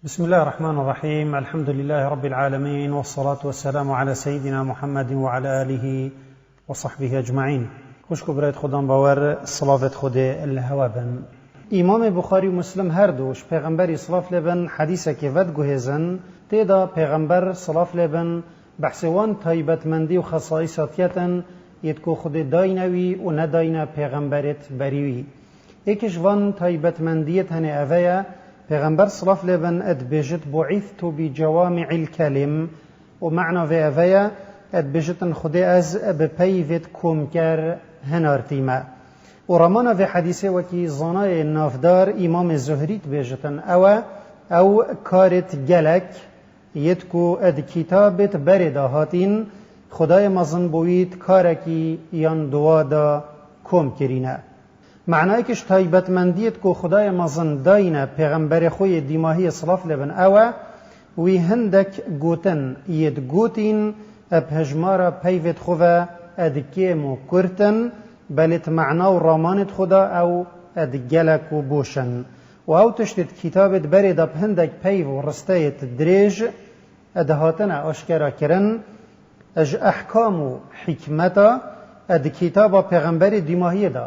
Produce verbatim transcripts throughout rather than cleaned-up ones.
بسم الله الرحمن الرحيم. الحمد لله رب العالمين، والصلاة والسلام على سيدنا محمد وعلى آله وصحبه أجمعين. Xwişk û birayt Xudan bawer, silavêt Xwedê li hewe bin. Îmamê Buxarî û Muslim her du ji Pêxemberî silav lê bin hedîsekê vediguhêzin, tê de Pêxember silav lê bin behsê wan taybetmendî û xesaîsatiyet in, yêt ku Xwedê dayne wî û nedayne pêxemberêt berî wî. Êk ji van taybetmendiyê tenê eve ye, Pêxember silav lê bin dibêjit, "Bu'îthtu bi cewami'il kelim", û mena vê eve ye, dibêjitin, "Xwedê ez bi peyvêt komker hinartîme." Û ramana vê hedîsê wekî zanayê navdar Îmamê Zuhrî dibêjitin, ew e, ew karêt gelek, yêt ku di kitabêt berê de hatîn, Xwedayê mezin bo wî di karekî yan duwa de kom kirîne. Manayek ji taybetmendiyêt ku Xwedayê mezin dayîne Pêxemberê xwe yê dîmahiyê silav lê bin ew e, wî hindek gotin yêt gotîn, bi hejmara peyvêt xwe ve di kêm û kurt in, belê di mana û ramanêt xwe de ew di gelek û boş in. Û ew tiştê di kitabêt berê de bi hindek peyv û risteyêt dirêj dihatine aşkera kirin, ji ehkam û hikmeta di kitaba Pêxemberê dîmahiyê de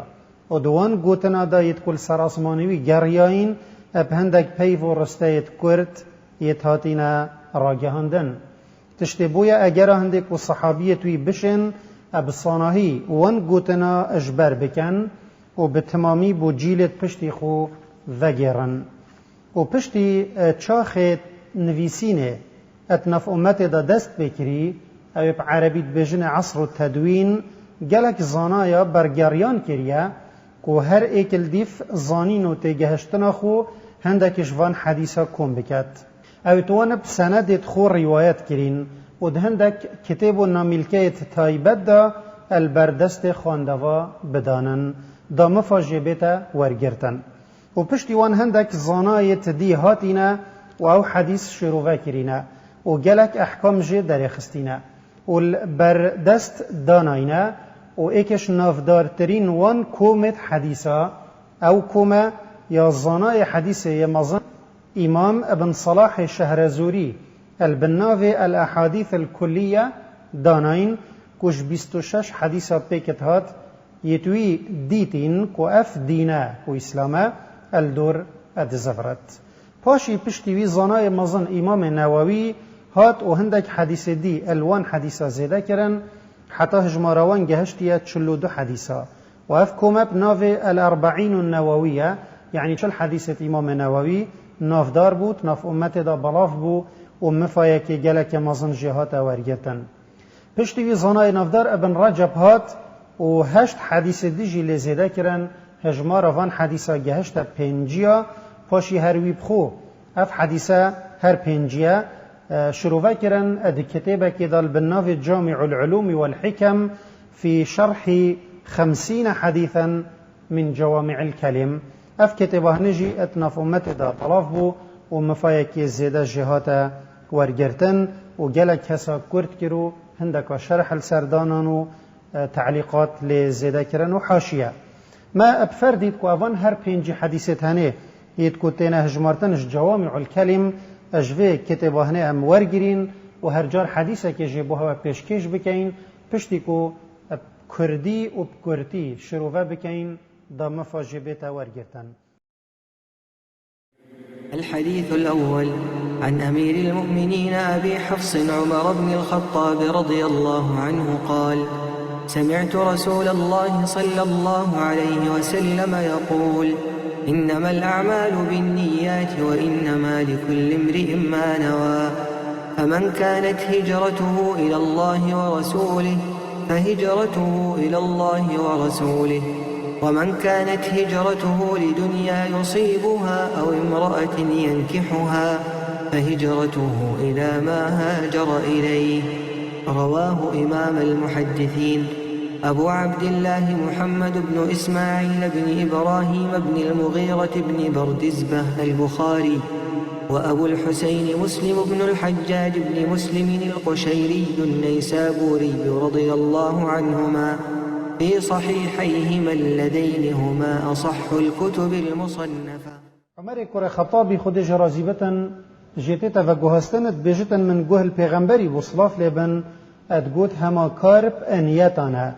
û di wan gotina de yêt ku li ser asmanê wî geriyayîn, bi hindek peyv û risteyêt kurt yêt hatine ragihandin. Tiştê bûye egera hindêk ku sehabiyêt wî bişên, bi sanahî wan gotina ji ber bikin û bi timamî bo cîlêt piştî xwe vegêrin. Û piştî, e, çaxê nivîsînê et nav ummetê de dest pê kirî, ew ê bi erebî dibêjinê esr û tedwîn, gelek zanaya bergeriyan kiriye ku her êk li dîf zanîn û têgehiştina xwe hindekî ji van hedîsa kom biket. Ew ê di wan bi senedêt xwe rîwayet kirîn û di hindek kitêb û namîlkeyêt taybet de el ber destê xwendeva bidanin, da mifa jê bête wergirtin. Û piştî wan hindek zanayêt dî hatîne û ew hedîs şirove kirîne û gelek ehkam jê derêxistîne û li ber dest danayne û êkê ji navdartirîn wan komêt hedîsa, ew kom e ya zanayê hedîsê yê mezin, Îmam Ibn Selahê Şehrezûrî el bin navê El Ehadîth El Kulliye danayîn ku ji bîst û şeş hedîsa pêkit hat, yêt wî dîtîn ku ev dîn e û Îslam e, el dor e diziviret. Paşî piştî wî zanayê mezin Îmamê Newewî hat û hindek hedîsê dî el wan hedîsa zêde kirin, heta hijmara wan gehiştiye çil û du hedîsa. Û ev kom e bi navê El Erbeînun Newewiye, yanî çil hedîsêt Îmamê Newewî navdar bû, di nav ummetê de belav bû û mifayekê gelekê mezin jê hate wergirtin. Piştî wî zanayê navdar Ibn Receb hat û heşt hedîsê dî jî lê zêde kirin, hejmara van hedîsa gehişte pênciya, paşî her wî bi xwe ev hedîse her pênciye, e, şirove kirin, e, di kitêbekê de li bin navê Cami'ul Ulûmi wel Hikem fî şerhî xemsîne hedîsen min Cewami'il Kelim. Ev kitêba hinî jî di nav ummetê de belav bû û mifayekê zêde jê hate wergirtin û gelek kesa kurt kir û hindeka şerh li ser danan û, e, telîqat lê zêde kirin û haşiye. Me bi fer dît ku evan her pêncî hedîsê tenê yêt ku têne hijmartin ji Cewami'ul Kelim, ji vê kitêba hinê em wergirîn û her car hedîsekê jê bo hewe pêşkêş bikeyin, piştî ku bi kurdî û bi kurtî şirove bikeyin, da mifa jê bête wergirtin. الحديث الأول. عن أمير المؤمنين أبي حفص عمر بن الخطاب رضي الله عنه قال: سمعت رسول الله صلى الله عليه وسلم يقول: إنما الأعمال بالنيات وإنما لكل امرئ ما نوى، فمن كانت هجرته إلى الله ورسوله فهجرته إلى الله ورسوله، ومن كانت هجرته لدنيا يصيبها أو امرأة ينكحها فهجرته إلى ما هاجر إليه. رواه إمام المحدثين أبو عبد الله محمد بن إسماعيل بن إبراهيم بن المغيرة بن بردزبة البخاري، وأبو الحسين مسلم بن الحجاج بن مسلم القشيري النيسابوري رضي الله عنهما في صحيحيهما اللذين هما أصح الكتب المصنفة. Umerê kurê Xettabî, Xwedê jê razî bitin, Jê tête veguhastin, dibêjitin, min guh li pêxemberî bû, silav lê bin, e, digot, hema kar bi niyetan e.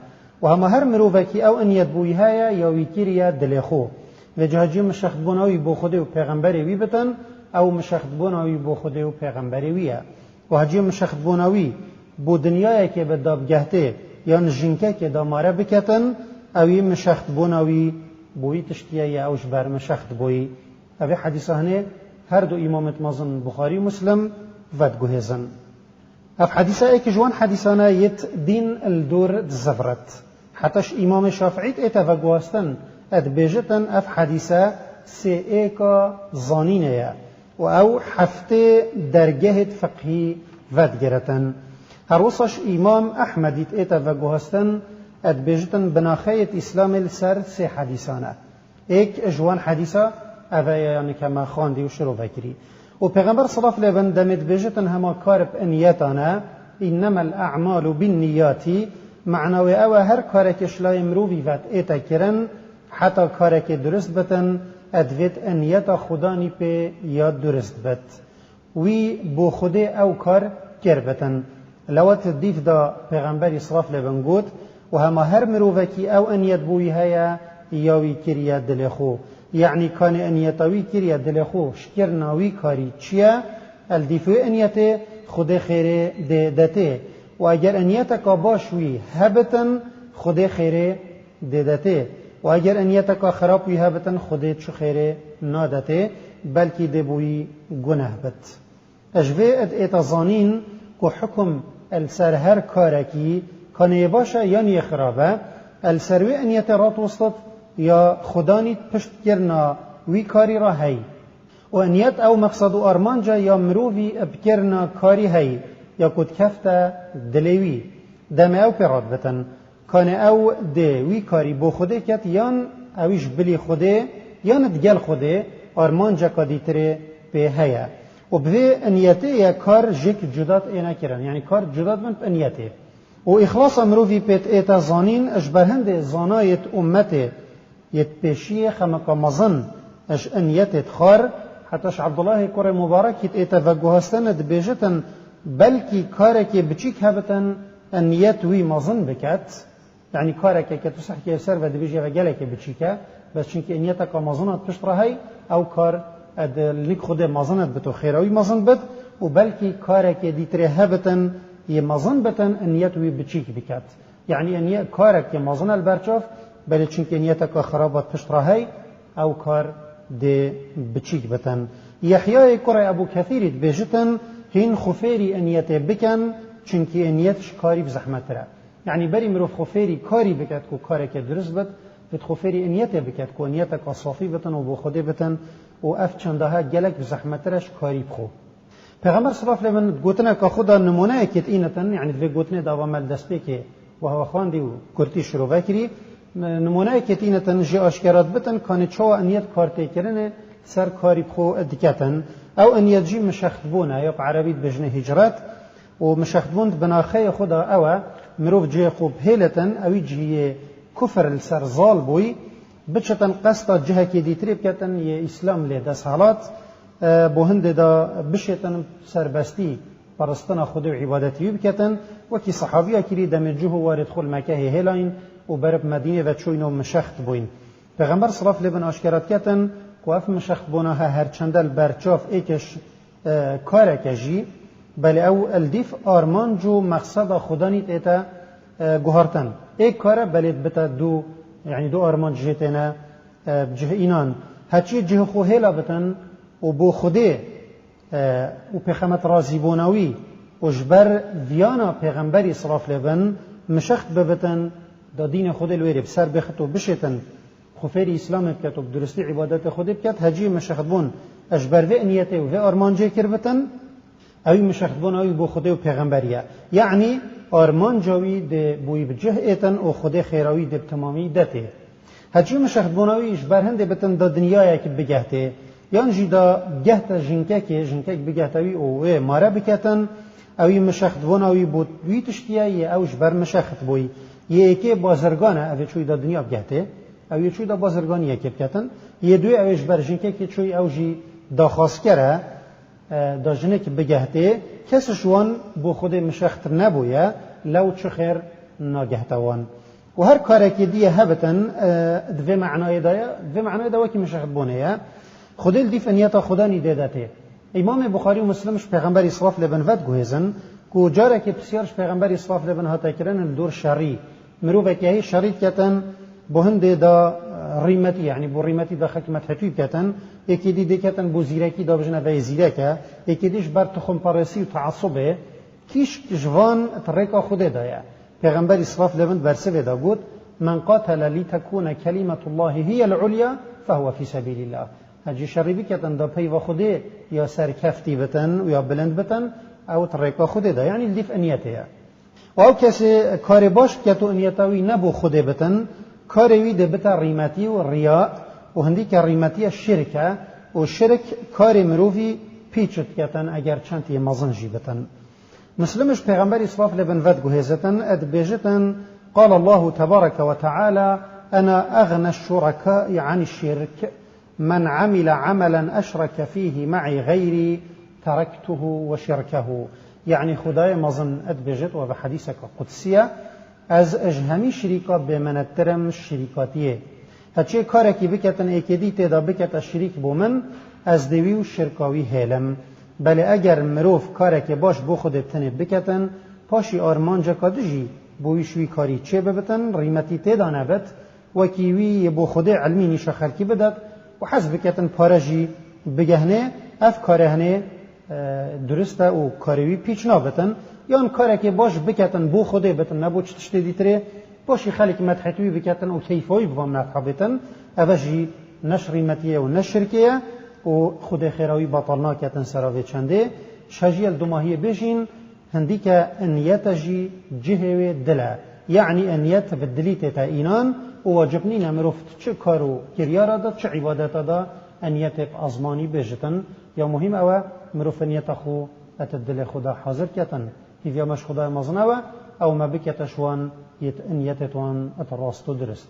Û hema her mirovekî ew niyet bo wî heye ya wî kiriye dilê xwe. Vê cihacî mişextbûna wî bo Xwedê û pêxemberê wî bitin, ew mişextbûna wî bo Xwedê û pêxemberê wî ye. Û hecî mişextbûna wî bo dinyayekê bi da bigehtê yan jinkekê da mare biketin, ewî mişextbûna wî bo wî tiştiye ye, ew ji ber mişext boyî. Evê hedîsa hinê her du îmamêt mezin Buxarî û Muslim vediguhêzin. Ev hedîsa êk ji wan hedîsane yêt dîn li dor dizivret. Heta ji Îmamê Şafiî tête veguhastin, dibêjitin, ev hedîse sê êka zanînê ye û ew heftê dergehêt fiqhî vedigiritin. Her wisa ji Îmam Ehmedî tête veguhastin, dibêjitin, binaxeyêt Îslamê li ser sê hedîsan e. Êk ji wan hedîsa ev e, yanî ke me xwendî û şirove kirî. Û Pêxember, silav lê bin, demê dibêjitin, hema kar bi niyetan e, "Innemel a'malu bin niyati", mena wê ew e, her karekê ji layê mirovî ve tête kirin, heta karekê durist bitin, e, divêt niyeta xudanî pê ya durist bit. Wî bo Xwedê ew kar kir bitin. Lewet dîf da Pêxemberî, silav lê bin, got, û hema her mirovekî ew niyet bo wî heye ya wî kiriye dilê xwe. Yanî kanê niyeta wî kiriye dilê xwe, ji kirina wî karî çi ye, el dîf wê niyetê Xwedê xêrê dê detê. Û eger niyeteka baş wî hebitin, Xwedê xêrê dê detê. Û eger niyeteka xerab wî hebitin, Xwedê çi xêrê nadetê, belkî dê bo wî guneh bit. Ji vê êt êta zanîn ku hukum el ser her karekî, kanê yê baş e yan yê xirab e, el ser wê niyetê ratwestit ya xudanî pişt kirina wî karî ra hey. Û niyet ew meqsed û armanca ya mirovî bi kirina karî hey, ya ku dikefte dilê wî. Demê ew pê radibitin. Kanê ew dê wî karî bo Xwedê ket, yan ewî ji bilî Xwedê, yan digel Xwedê armanceka dîtirê pê heye. Û bi vê niyetê ye kar jêk cuda têne kirin. Yanî kar cuda dibin bi niyetê. Û îxlasa mirovî pê tête zanîn, ji ber hindê zanayêt ummetê yêt pêşiyê xemeka mezin ji niyetê dixwar, heta ji Ebdullahê kurê Mubarekî tête veguhastin, dibêjitin, belkî karekê biçîk hebitin, niyet wî mezin biket. Yanî karekê ke tu sehkê ser ve dibêjî ve gelekê biçîk e, bes çunkî niyeteka mezin hat pişt re hey, ew kar ed li nik Xwedê mezin et bit û xêra wî mezin bit û belkî karekê dîtirê hebitin, yê mezin bitin, niyet wî biçîk biket. Yanî niyet karekê mezin e li ber çav, belê çunkî niyeteka xirab hat pişt re hey, ew kar dê biçîk bitin. Yehyayê kurê Ebû Kethîrî dibêjitin, hîn xwe fêrî niyetê bikin, çunkî niyet ji karî bi zehmettir e. Yanî berî mirov xwe fêrî karî biket ku kareke durist bit, divêt xwe fêrî niyetê biket ku niyeteka safî bitin û bo Xwedê bitin û ev çendahe gelek bi zehmettir e ji karî bi xwe. Pêxember, silav lê bin, gotineka xwe da nimûneyekê tînitin, yanî di vê gotinê de ava me li destpêkê û heva xwendî û kurtî şirove kirî. Nimûneyekê tînitin jê aşkera dibitin, kanê çawa niyet kartêkirinê ser karî bi xwe diketin. Ew niyet jî mişextbûn e, ya bi erebî dibêjinê hicret. Û mişextbûn di binaxeyê xwe de ew e, mirov cihê xwe bihêlitin, ewî cihiyê kufir li ser zal bûyî, biçitin qesta cihekê dîtirê biketin, yê îslam lê desthilat, e, bo hindê de bişêtin serbestî peristina Xwedê û îbadetî wî biketin, wekî sehabiya kirî demê cih û warê xwe li Mekehê hêlayîn û berib Medînê ve çûyîn û mişext bûyîn. Pêxember, silav lê bin, aşkera diketin ku ev mişextbûna he her çende li ber çav êkiş e, kareke jî, belê ew el dîf armanc û mexseda xudanî tête, e, guhartin. Êk kare belê dibite du, yanî du armanc jê têne, e, bi cih înan. Heçiyê cihê xwe hêla bitin û bo Xwedê, e, û pêxemet razîbûna wî û ji ber viyana pêxemberî, silav lê bin, mişext bibitin, da dînê Xwedê li wêrê bi ser bêxit û bişêtin, xwe fêrî Îslamê biket û bi duristî îbadetê Xwedê biket, hecî mişextbûn ji ber vê niyetê û vê armancê kir bitin, ewî mişextbûna wî bo Xwedê û pêxemberî ye. Yanî armanca wî dê bo wî bi cih êtin û Xwedê xêra wî dê bi temamî detê. Hecî mişextbûna wî ji ber hindê bitin da dinyayek bigehtê, yan jî da gehte jinkekê, jinkek bigehte wî û wê mare biketin, ewî mişextbûna wî bo wî tiştî ye, yê ew ji ber mişext bûyî. Yê êkê bazirgan e, ev ê çûyî da dinya bigehtê. Ew yê çûyî da bazirganiyekê biketin. Yê duê ew ê ji ber jinkekê çûyî, ew jî daxwazker e. e, da jinik bigehtê, kes ji wan bo Xwedê mişext nebûye, lew çi xêr nagehte wan. Û her karekê dî ye hebitin, e, di vê manayê de ye, di vê manayê de wekî mişextbûnê ye. Xwedê li dîf niyeta Xwedanî dê de tê. Îmamê Buxarî û Muslim ji Pêxemberî, silav lê bin, vediguhêzin ku carekê pisyar ji Pêxemberî, silav lê bin, hate kirin li dor şerî. Mirovekî heyî şerî diketin, bo hindê da, e, rîmetî, yanî bo rîmetî da xelk methetûyî biketin, êkê dî dêketin bo zîrekî da bijin ev ê zîrek e, êkê dî ji ber tixumperestî û teasubê, kîşk ji van di rêka Xwedê de ye. Pêxemberî, silav lê bin, bersivê de got, "Men qatele lî tekûne kelîmetullahî hiyel ulya fehuwe fî sebîlîllah." Hecî şerî biketin da peyva Xwedê ya serkeftî bitin û ya bilind bitin, ew di rêka Xwedê de, yanî li dîf niyetê ye. Û ew kesê karê baş bike û niyeta wî ne bo Xwedê bitin, karê wî dê bite rîmetî û riya û hindîke rîmetiye şirk e û şirk karê mirovî pîç diketin eger çend yê mezin jî bitin. Muslim ji Pêxemberî, silav lê bin, vediguhêzitin, dibêjitin, قال الله تبارك وتعالى: "أنا أغنى الشركاء عن الشرك، من عمل عملا أشرك فيه معي غيري تركته وشركه." Yanî Xwedayê mezin dibêjit, û ev hedîseke qudsî ye, "Ez ji hemî şirîka bêmenettir im şirîkatiyê." Heçê karekî biketin, êkê dî tê de bikete şirîk bo min, ez dê wî û şirka wî hêlim. Belê eger mirov karekê baş bo Xwedê bi tenê biketin, paşî armanceka din jî bo wî ji wî karî çêbibitin, rîmetî tê de nebit, wekî wî yê bo Xwedê ilmî nîşa xelkî bidet û hez biketin pare jî bigehne, ev kare hinê, e, durist e û karê wî pîç nabitin. Yan karekê baş biketin bo Xwedê bitin, ne bo çi tiştê dîtirê, paşî xelk medhetî wî biketin û keyfa wî bi van medha bitin, eve jî ne ji rîmetiyê û ne şirkê ye û Xwedê xêra wî betal naketin sera vê çendê. Ji hejiyê li dumahiyê bêjîn, hindîke niyete jî cihê wê dil e. Yanî niyet bi dilî tête înan û wacib nîne mirov çi kar û kiryara de, çi îbadeta de niyetê bi ezmanî bêjitin. Ya muhîm ew e, mirov niyeta xwe et dilê xwe de hazir ketin. Hîviya me ji Xwedayê mezin ew e, ew me bikete ji wan yê niyetê wan et rast û dirist.